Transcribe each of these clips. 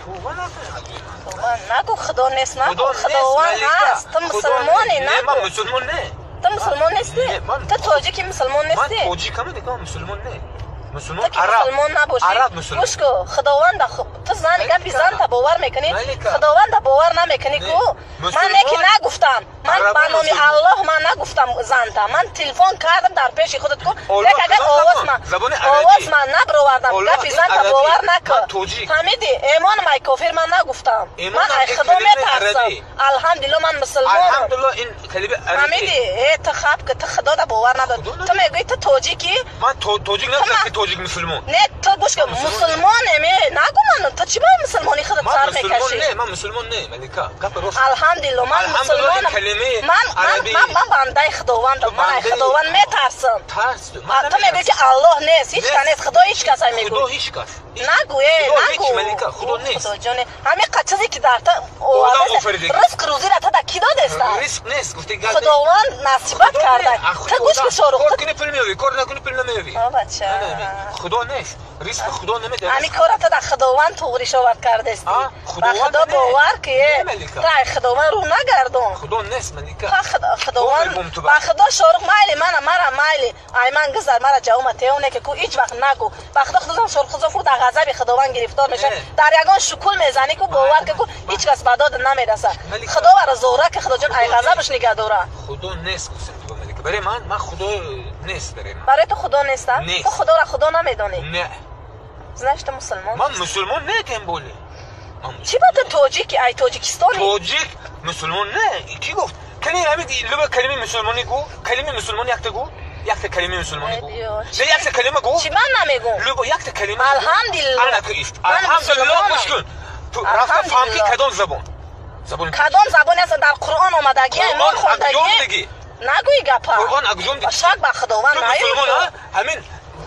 Товба накун. Товба нагу, Худо нест нагу. Худо нест, Худованд Малика. ҳаст. Ту Худо мусулмонӣ. нест. Не, ман Нагу. мусулмон не. Ту мусулмон нестӣ? Не, Ту тоҷики мусулмон ман нестӣ? тоҷикам, не, ман мусулмон не. Мусулмон Ту ки араб. мусулмон набошӣ, Араб мусулмон. гӯш ку, Худованда ту зани гапи Малика. занта бовар мекунӣ, Малика. Худованда бовар намекунӣ Не. ку. Ман Мусулмон- не ки нагуфтам, ман Арабо ба номи мусулмон. Аллоҳ, ман нагуфтам занта. Ман телефон кардам дар пеши худат ку. Оллоҳ Лек агар кадом овоз забон? ман Забони арабӣ. овоз ман набровардам, Оллоҳ гапи ин занта арабӣ. бовар накун. Ман тоҷик. Фаҳмидӣ? Эмон май кофир ман нагуфтам. Эмон Ман ай ин Худо калимаи метарсам. арабӣ. Алҳамдулилло, ман мусулмонам. Алҳамдулилло, ин калимаи арабӣ. Фаҳмидӣ? Э, ту хаб ки ту Худода бовар надорӣ. Худо Ту надорам. мегӯӣ, ту тоҷикӣ. Ман тоҷик нагуфтам, Ман- ки тоҷик мусулмон. Не, ту гӯш кун, Мусулмон. мусулмонем, э, нагу ману. Ту чӣ ба мусулмонӣ худат Ман сар мусулмон мекашӣ? не, ман мусулмон не, Малика. Гапи рост. Алҳамдулилло, ман Алҳамдулилло, ин мусулмонам. калимаи Ман ман арабӣ. ман бандаи Худовандам. Ту Ман ай бандаи- Худованд метарсам. Тарс. А, ту мегӯӣ, ки Аллоҳ нест, ҳеҷ кас нест, Худо ҳеҷ кас ай Худо мегӯӣ. ҳеҷ кас. Нагу, э, Худо ҳеҷ, нагу. Малика, Худо нест. Худоҷоне, ҳамин чизе ки дар ту Одам овардаст, офаридагӣ. ризқ рӯзиро ту да кӣ додеста? Ризқ нест, гуфти гап. Худованд насибат Худо карда. не, Ту гӯш ку, Шорух. Кор Ту кунӣ, пул меёвӣ, кор накунӣ, пул намеёвӣ. О, бача. Не, не, Худо нест. Ризқи Худо намедиҳад. Ҳамин кора ту да Худованд туғриш овард кардестӣ. А, Ба Худованд Худо не. бовар ки, Не, э, Малика. ту ай Худованд рӯ нагардон. Худо нест, Малика. Та Худованд Бо мегум ту ба Худо, Шорух, майли мана, мара майли, ай ман гузар, мара ҷавома теоне ки ку ҳеҷ вақт нагу. Ба Худо, Худо, Шорух, Худо ку дар ғазаби Худованд гирифтор меша. Не. Дар ягон шукул мезанӣ ку, бовар ки ку ҳеҷ кас ба дод намераса. Малика. Худо вара зора ки Худоҷон ай Худо ғазабаш нигаҳ дора. Худо нест, гуфтам ту ба Малика. Барои ман, ман Худо нест барои ман. Барои ту Худо неста? Нест. Ту Худоро Худо намедонӣ? Не. Знаешь, ту мусулмон. Ман мусулмон не, тем более. Ман Чӣ ба ту тоҷики, ай Тоҷикистони? Тоҷик мусулмон не. Кӣ гуфт? Калими ҳамин луба калими мусулмонӣ гу, калими мусулмонӣ якта гу, якта калими мусулмонӣ гу. Ой, Не, якта калима гу. Чӣ ман намегум? Луба якта калима гу. Алҳамдулилло. Ана ку ист. Ман Алҳамдулилло, мусулмонам. гӯш кун. Ту рафта фаҳм ки Алҳамдулилло. кадом забон. Забони Кадом забоне аст, дар Қуръон омадагӣ, мо Қуръон хондагӣ. акҷом дигӣ. Нагӯй гапа. Қуръон акҷом дигӣ. Шак ба Худованд Ту мусулмон, наёй. а? Ҳамин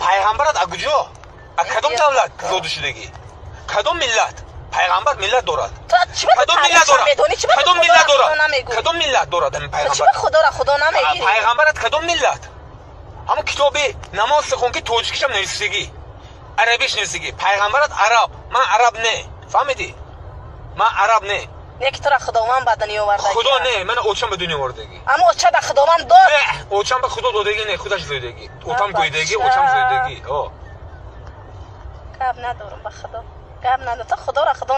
пайғамбарат акуҷо? А кадом давлат зода шудагӣ? Кадом миллат? Пайғамбар миллат дорад. Ту чӣ ба Кадом миллат таърихша дорад? медонӣ? Чӣ ба Кадом Худоро миллат Худо дорад? намегӯӣ? Кадом миллат дорад ҳамин Ту чӣ пайғамбар? ба Худоро Худо намегирӣ? Пайғамбарат кадом миллат? Ҳамон китоби намоз хон, ки тоҷикишам нависагӣ, арабиш нависагӣ. Пайғамбарат араб, ман араб не. Фаҳмидӣ? Ман араб не. Не ки тура Худованд ба дунё овардагӣ. Худо не, ман очам ба дунё овардагӣ. Аммо оча да Худованд дод. Не, очам ба Худо додагӣ не, худаш зоидагӣ. Отам гӯидагӣ, бача. очам зоидагӣ. О. Гап надорам, ба Худо. Гап надорам. Ту Худоро Худо.